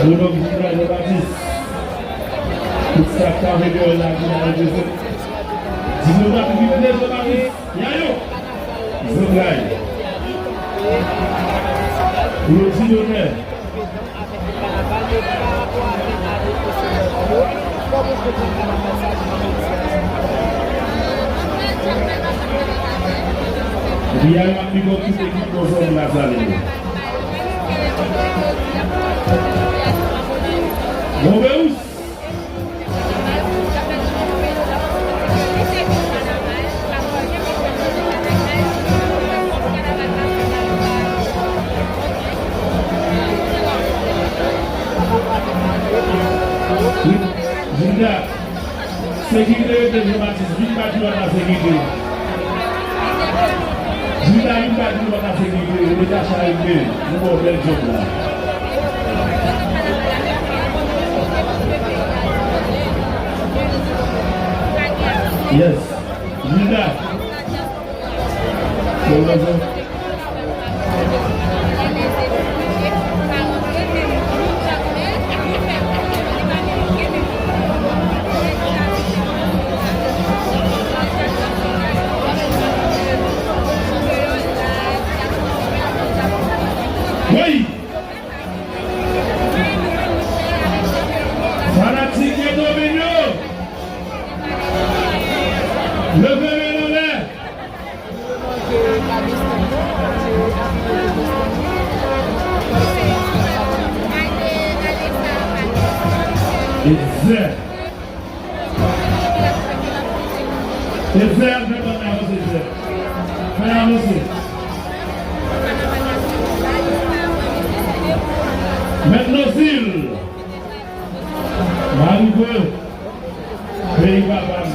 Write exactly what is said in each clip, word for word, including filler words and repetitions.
Mononk Jilda Jean Baptiste. Tout sa k ta vle deyò la ki ta reprezante. Di nou pa ki vle Jean Baptiste. Yayo. Zantray. Claudy Donè. Epi Yayo ap big up tout ekip Konzòm Lasalin. Monbeous. Jilda, sekirite rete Jean Baptiste, vin pa di w ap sekirite. Jilda, vin pa di w ap sekirite, rete a charite, nou ba w bèl djòb la. Yes. Jilda. Wi! Fanatik Ghetto Vin yo! Leve men n anlè! Egzè. Egzè, fè bagay avanse, egzè. Fè avanse. Mèt Nozil. Marigo. Peyi papa m.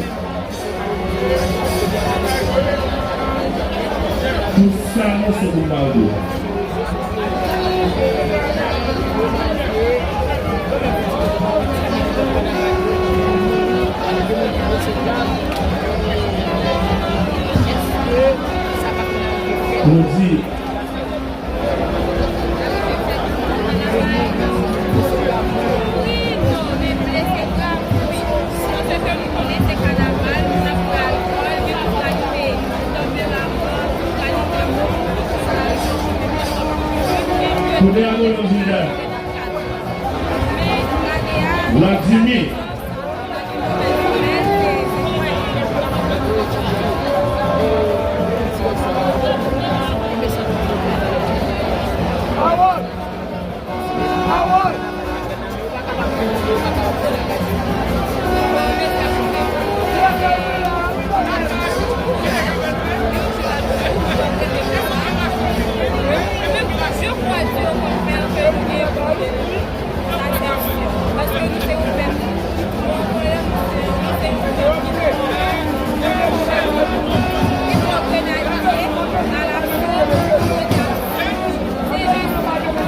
Tout sa nou se pou Marigo. Claudy. Kote a Kolon Jilda? Vladimir.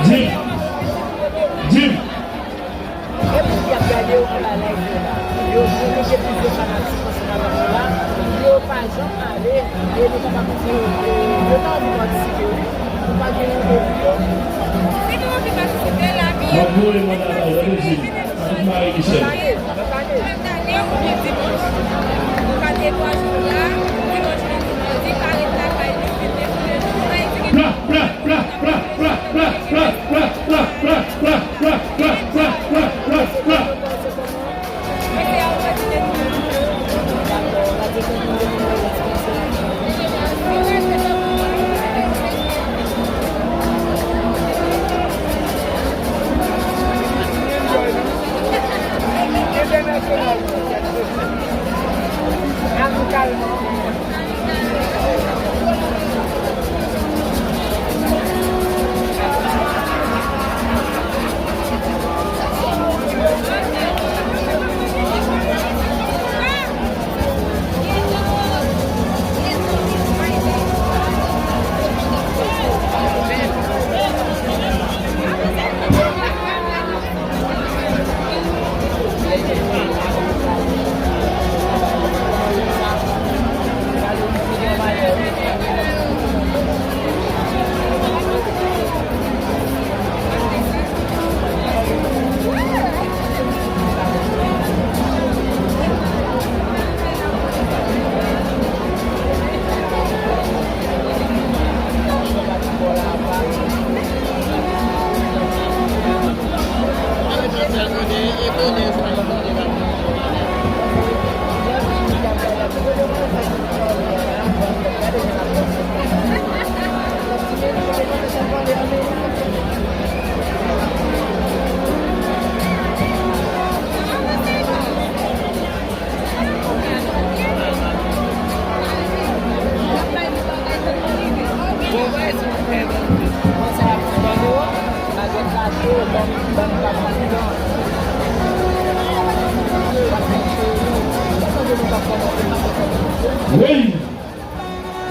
Jim, Jim. Epi y ap gade yo anba live yo la. Yo, yo mete plizyè fanatik ansanm avèk yo la. Yo pa janm ale. E nou kapab di yo, yo ta anvi patisipe, wi. Nou pa gen yon epi yo. Si nou anvi patisipe, lavi. M ap voye manda ba ou, tande Jim. Avèk Marie Michel. Bla, bla, bla. Entènasyonal. Amikalman.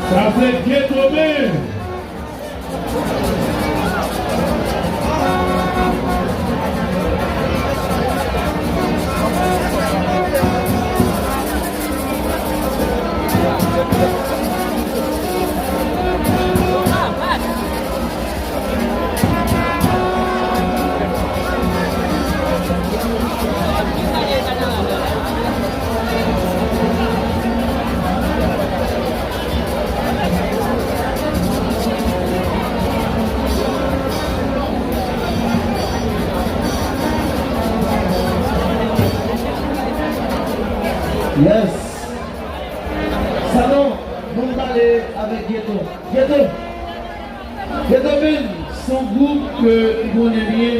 Sa se Ghetto Band. Yes. Salon, nou pale avèk Ghetto. Ghetto. Ghetto Band, se yon gwoup ke m konnen byen.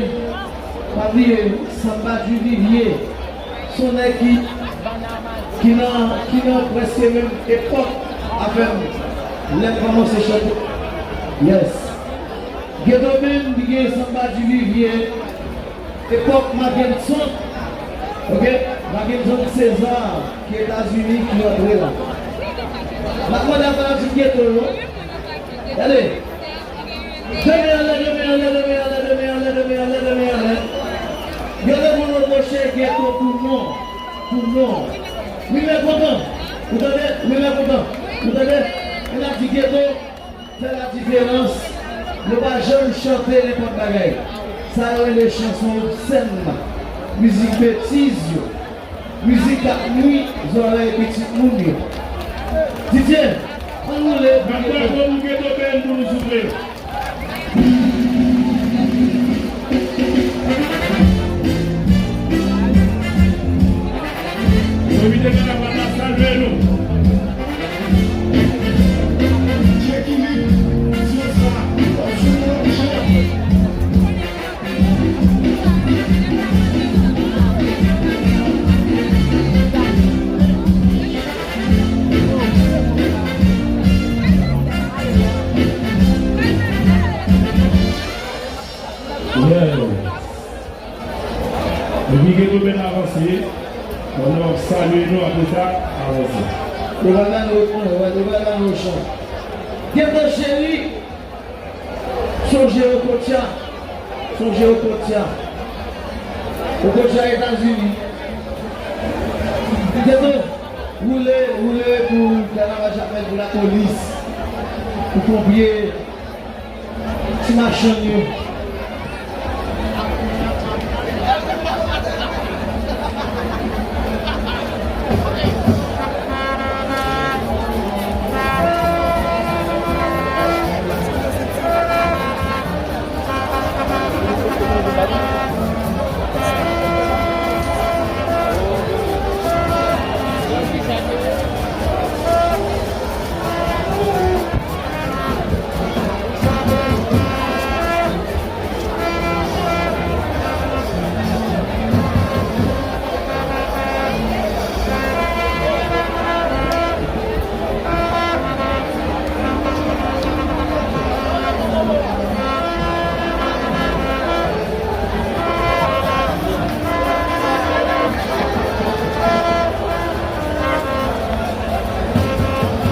Pa bliye, Samba du Vivier. Se yon nèg ki, ki nan, ki nan prèske menm epòk avè m. Lè m kòmanse chante. Yes. Ghetto Band, li gen Samba du Vivier. Epòk Mackenson, ok, Mackenson César, ki Etazini, ki rantre la. N ap mande a fanatik Ghetto yo. Gade. De men anlè, de men anlè, de men anlè, de men anlè, de men anlè, de men anlè. Gade moun yo pwoche Ghetto pou non, pou non. Wi, men kontan. Ou tande? Wi, men kontan. Ou tande? E n ap di Ghetto. Fè la diferans, nou pa janm chante nenpòt bagay. Sa yo rele chanson obsèn, mizik betiz yo, mizik k ap nwi zòrèy pitit moun yo. Didye, ann woule pou Ghetto. N ap dakò pou Ghetto Band pou nou souple. Komite kanaval la salye nou. Epi Ghetto Band avanse, pandan w ap salye nou, apre sa, avanse. Yo pral ba nou, yo pral ba nou Ochan. Ghetto cheri, sonje Okocha, sonje Okocha. Okocha Etazini. Ghetto, woule, woule pou kanaval Jakmèl, pou lapolis, pou ponpye. Ti machann yo.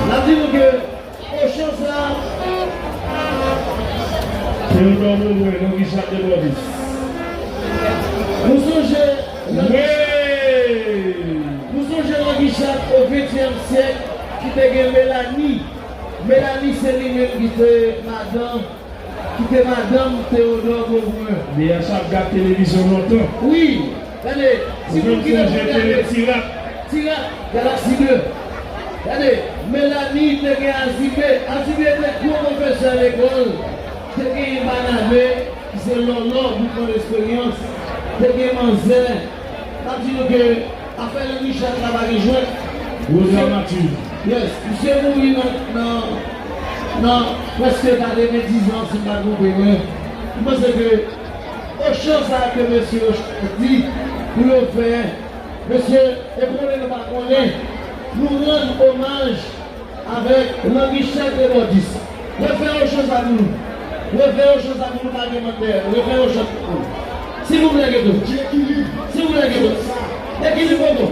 N ap di nou ke Ochan sa. Théodore Beaubrun, Henri Jacques Desbordes. Nou sonje, wi, nou sonje Henri Jacques o ventyèm syèk ki te gen Melanie. Melanie se li menm ki te madan, ki te madanm Théodore Beaubrun. Meyè sa ap gad televizyon lontan. Wi. Gade, timoun ki te konn gade Ti Rat, Galaksi de. Gade, Melanie te gen Azibe. Azibe te gwo pwofesè lekòl. Te gen Banabe, ki se Lòlò, boukman esperyans. Te gen manzè. M ap di nou ke afè Henri Jacques la pa gen jwèt. Gwo dramatij. Yes, misye mouri nan, nan, nan prèske katrevendiz an, si m pa twonpe mwen. M panse ke Ochan sa ke mesye yo chwazi pou yo fè, mesye, e konnen nou pa konnen, nou rann omaj avèk Henri Jacques Desbordes. Refè Ochan sa pou nou. Refè Ochan sa pou nou, pa gen mantè. Refè Ochan sa pou nou. Silvouplè, Ghetto. Silvouplè, Ghetto. Ekilib, Ghetto.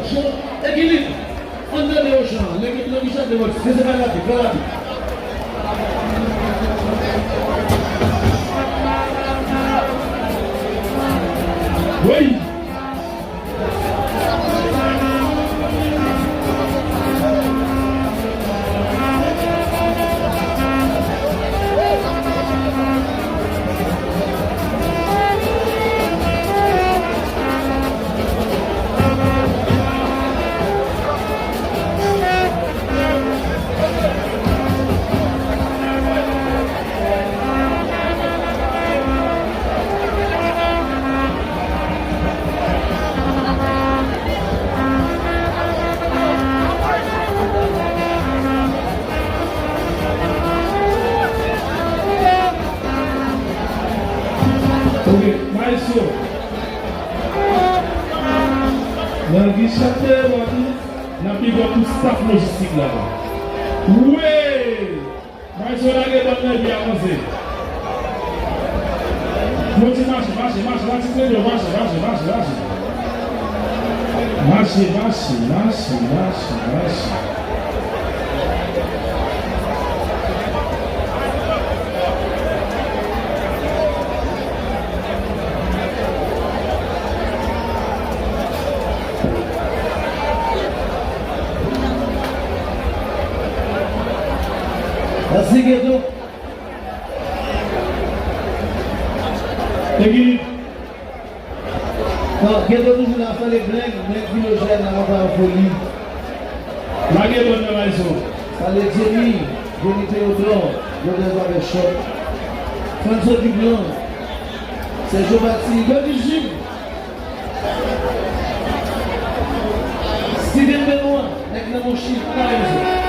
Ekilib. Ann tande Ochan. Henri Jacques Desbordes. Mesye, fè rapid, fè rapid. Wi. Ok, maestro. Nan gis chante, papi, n ap big up tout staff lojistik la. Wi! Maestro lage bòn nan epi avanse. Kontinye mache, mache, mache, mache, mache, mache, mache, mache. Mache, mache, mache, mache, mache. Mèsi, Geto. Ekip. Bon, Geto toujou la, salye Blenk, Blenk Filojèn, Avoka an Foli. Lage bòn nan, maestro. Salye Jenny, Jenny Théodore, Jodèz Barbershop. Franco Dublanc, Sergio Bati, Godi Jim. Steven Benoît, nèg nan Monchi, pa ka rezon.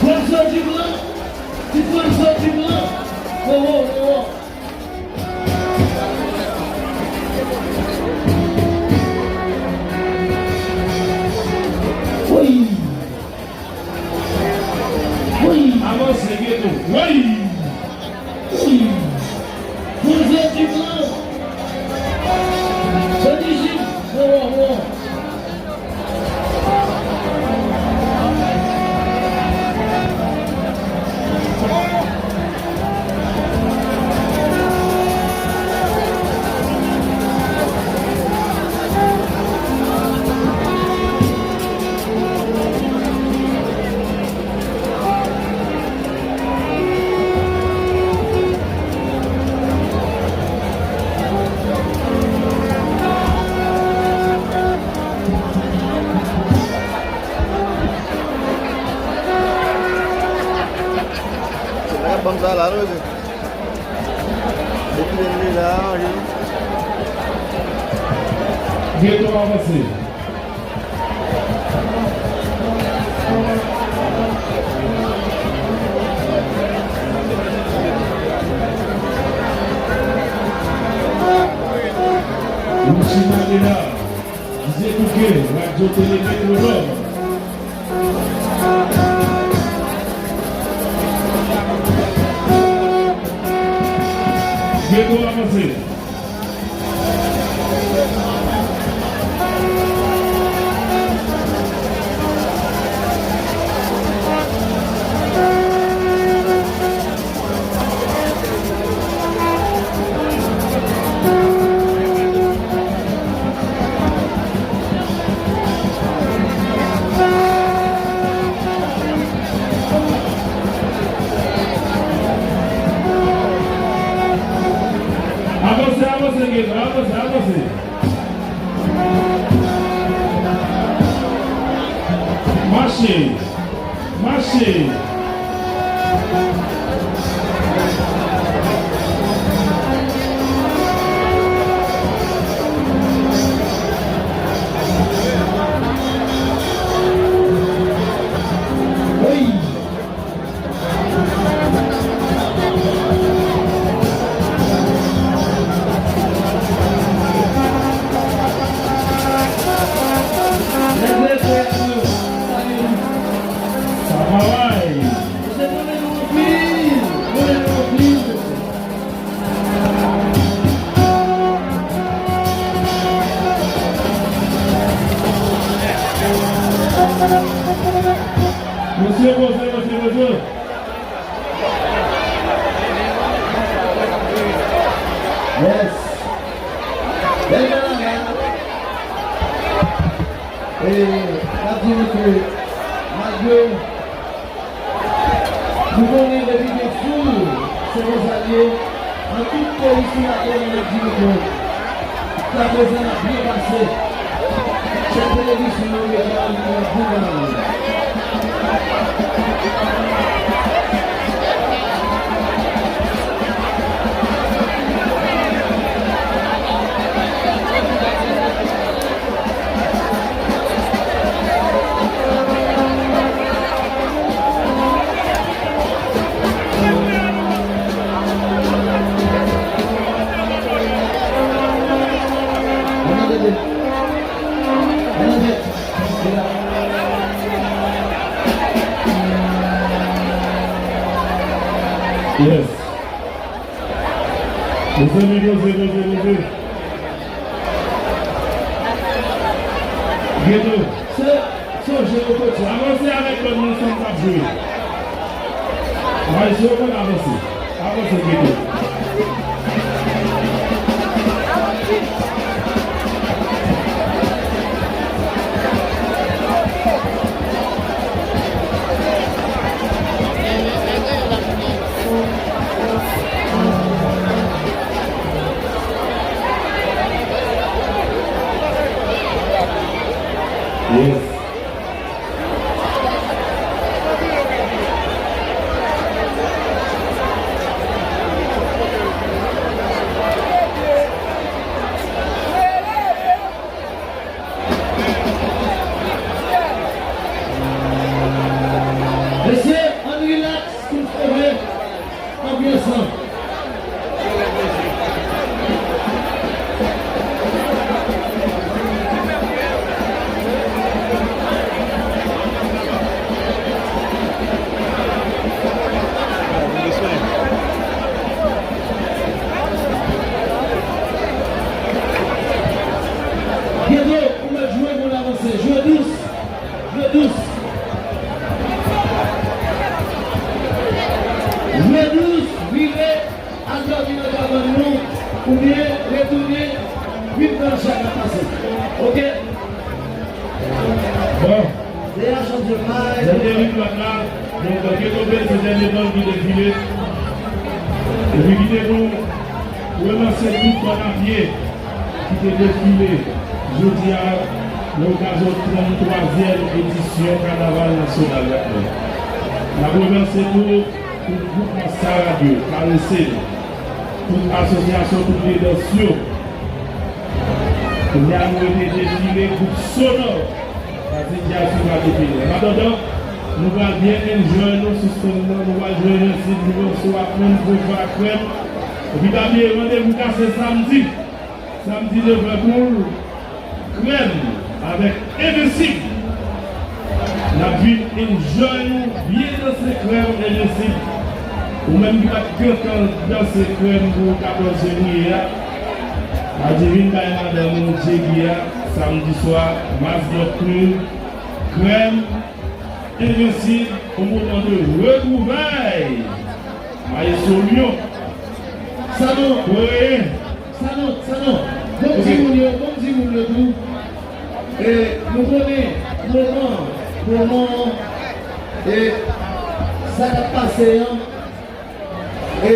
Franco Dublanc, ti Franco Dublanc. Oh, oh, oh. Wi. Wi. Avanse, Geto. Wi. Wi. Franco Dublanc. Godi Jim. Bon, bon, bon. Nèg ap ban m sa la, non, mesye. Depi lè m li la, anje. Geto avanse. Mouchina li la. Zye Bouke, Radyo Tele Metwonòm. Geto avanse. Avanse, avanse, Geto, avanse, avanse. Mache. Mache! Bèl kanaval. E, n ap di nou ke malgre nou konnen depi gen foul, se konsa l ye, an tout peyi sou latè, n ap di nou ke jiska prezan n ap byen pase. Chèf delegasyon yo mete an bon kanaval. Yes. Mezanmi, poze, poze, poze. Ghetto. Se, sonje yo kote. Avanse avèk bann nan san k ap jwe. Maestro, konn avanse. Avanse, Ghetto. Yes. Mesye, ann rilaks, tout fèmen, anbyans lan. Ghetto, ou mèt jwe pou n avanse. Jwe dous. Jwe dous. Jwe dous, vire, al dòmi nan kabann nou, oubyen retounen, vin pran sa k ap pase. Oke? Bon. Dèyè chanpyon la, dènye viktwa la, donk, Ghetto Blaze se dènye bann ki defile. Epi kite nou remèsye tout bann apye ki te defile jodi a nan okazyon tranntwazyèm edisyon Kanaval Nasyonal Dapò. N ap remèsye tou tout gwoup maskara yo, Karese, tout asosyasyon, tout ledans yo. Kounye a nou rete defile gwoup sonò, sa se dyaspora defile. An atandan, nou pral byen enjoy nou sou sèn nan, nou pral jwe Envensible, nou pral sou ak menm gwo fwa krèm. Epi pa bliye randevou kase samdi. Samdi devan nou, Krèm avèk Envensib. N ap vin enjoy nou, byen danse Krèm Envensib. Ou menm ki pa t gentan danse Krèm pou katòz fevriye a, adivin bay madanm ou Djegi a, samdi swa, Mas Nòt Kri, Krèm Envensib, yon moman de retwouvay. Maestro Lion. Sanon. Koreyen. Sanon, Sanon. Bon, ok. Di moun yo, bon, di moun yo tou. E, nou konnen moman, moman, e, sa k ap pase an. E,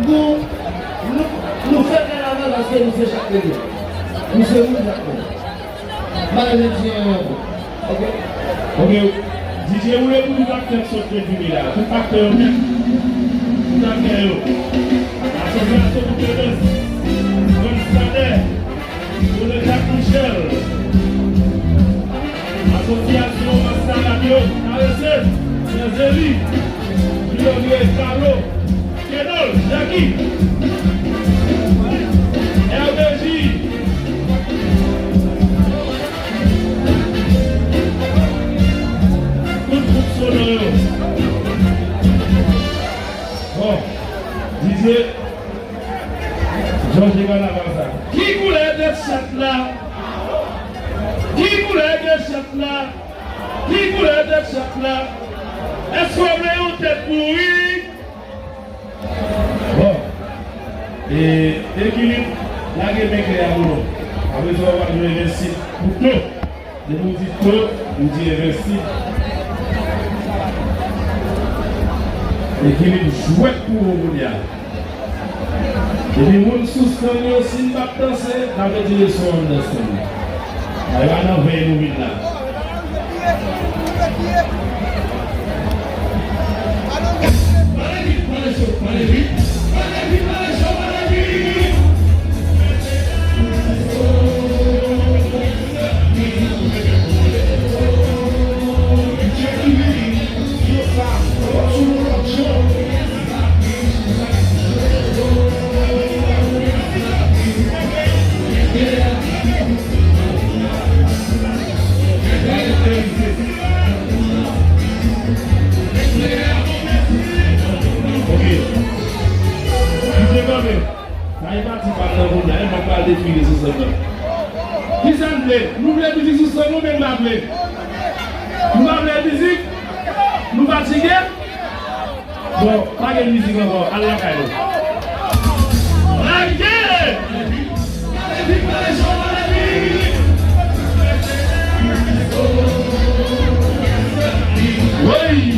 nou, nou, nou fè kanaval paske nou se Jakmèl. Nou se moun Jakmèl. Bagay la di an ankò. Ok. Ok. D J, woule pou tout aktè k sot defile la. Tout aktè yo nèt. Tout aktè yo. Asosyasyon Boukebens. Grann Stadè. Kolonèl Jacques Michel. Asosyasyon Maskarad yo. Karese. Sèzeli. Vilòvye. Kalo. Kenòl, Jaki, R B J, tout gwoup sonò yo. Bon, D J, Jòje kanaval sa. Ki koulè tèt chat la? Ki koulè tèt chat la? Ki koulè tèt chat la? Èske w vle yon tèt mouri? Bon. E, ekilib, Lage men klè a pou nou. Apre sa, w ap jwe envesti pou to. Depi w di to, m di envesti. Ekilib jwèt pou ou kounye a. Epi moun sou stand yo, si n p ap danse, n ap retire son an nan stand yo. Sa yo a nan vèy nou vin la. Pale vit, pale cho, pale vit. Pale vit, pale cho, pale vit. Ok. Misye kanpe. Sa e pati pa nan kounye a, e mwen k pral defile sou sèn nan. Kisa n vle? Nou vle mizik sou sèn nou, men n pa vle. Nou pa vle mizik? Nou fatige? Bon, pa gen mizik ankò, al lakay nou. Lage! Woy!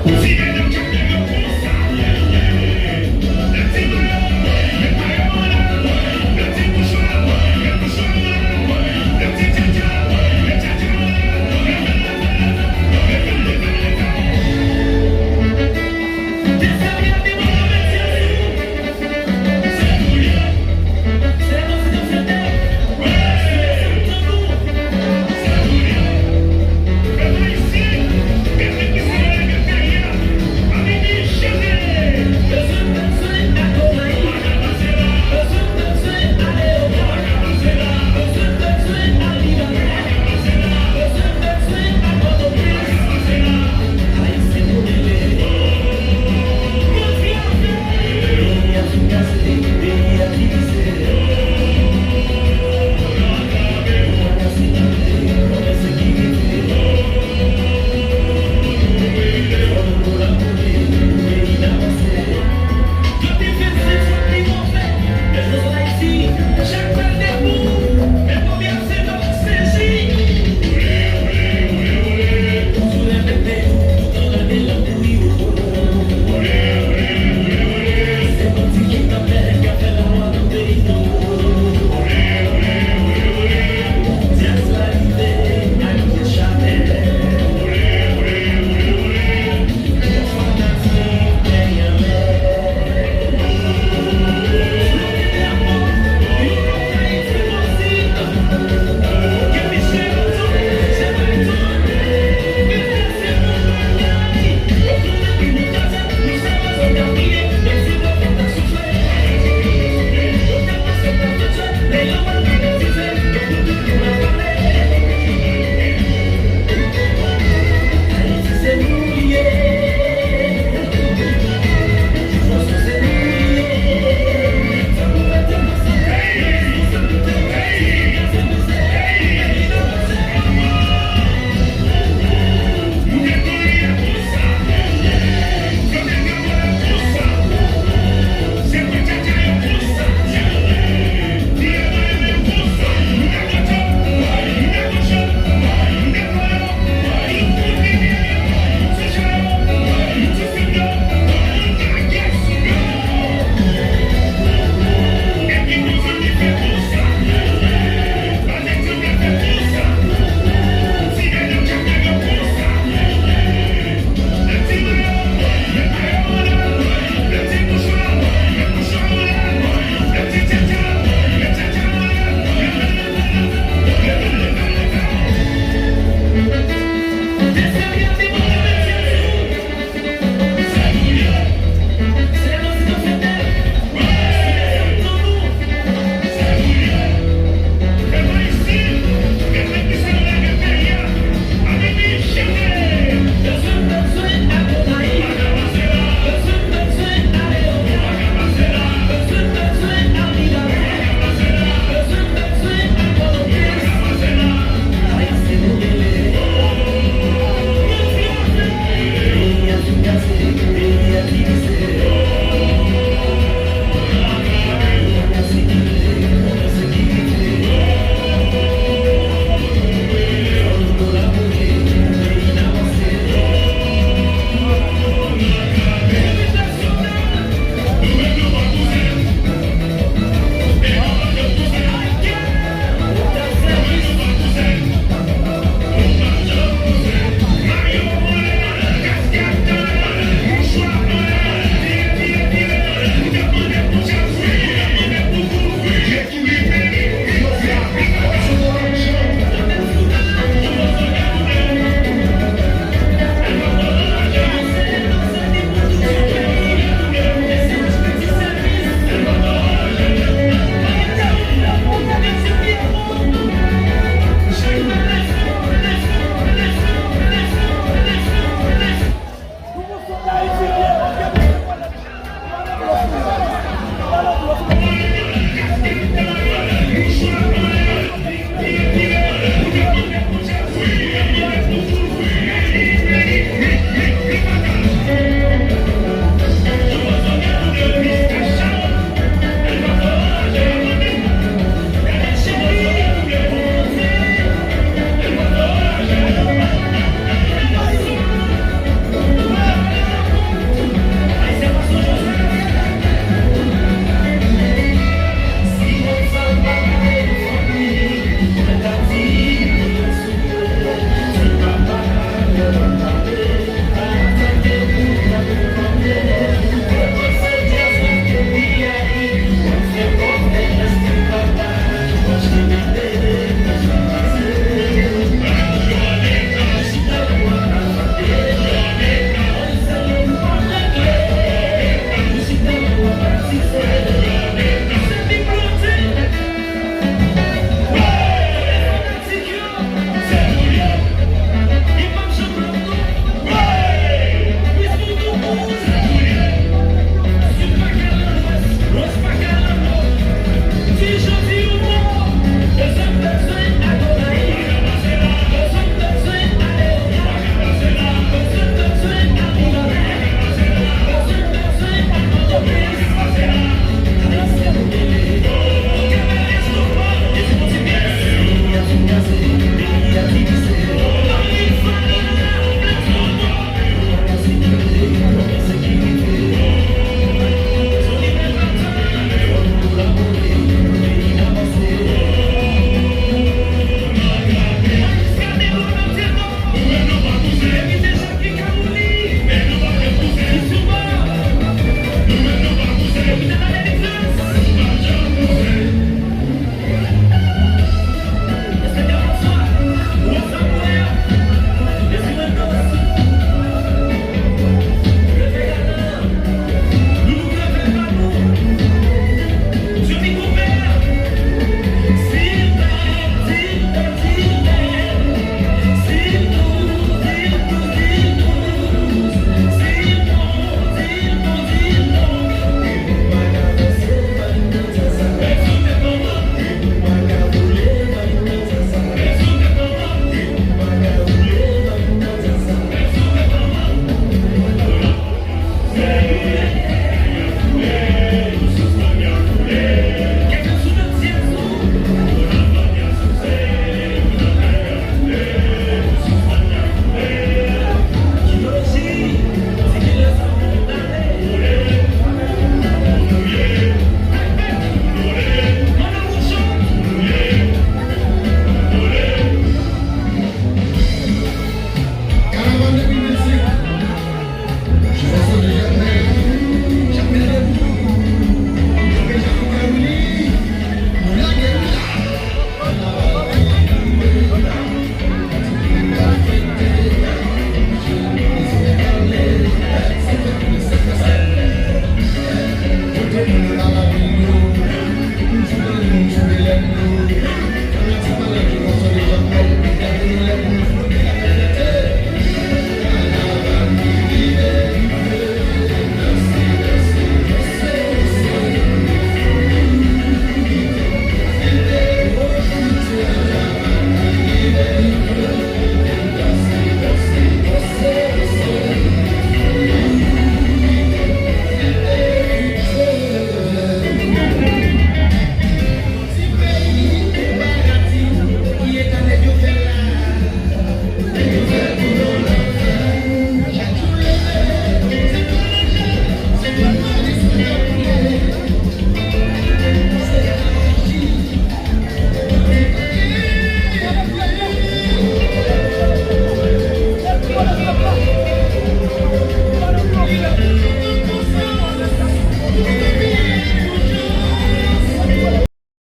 Vide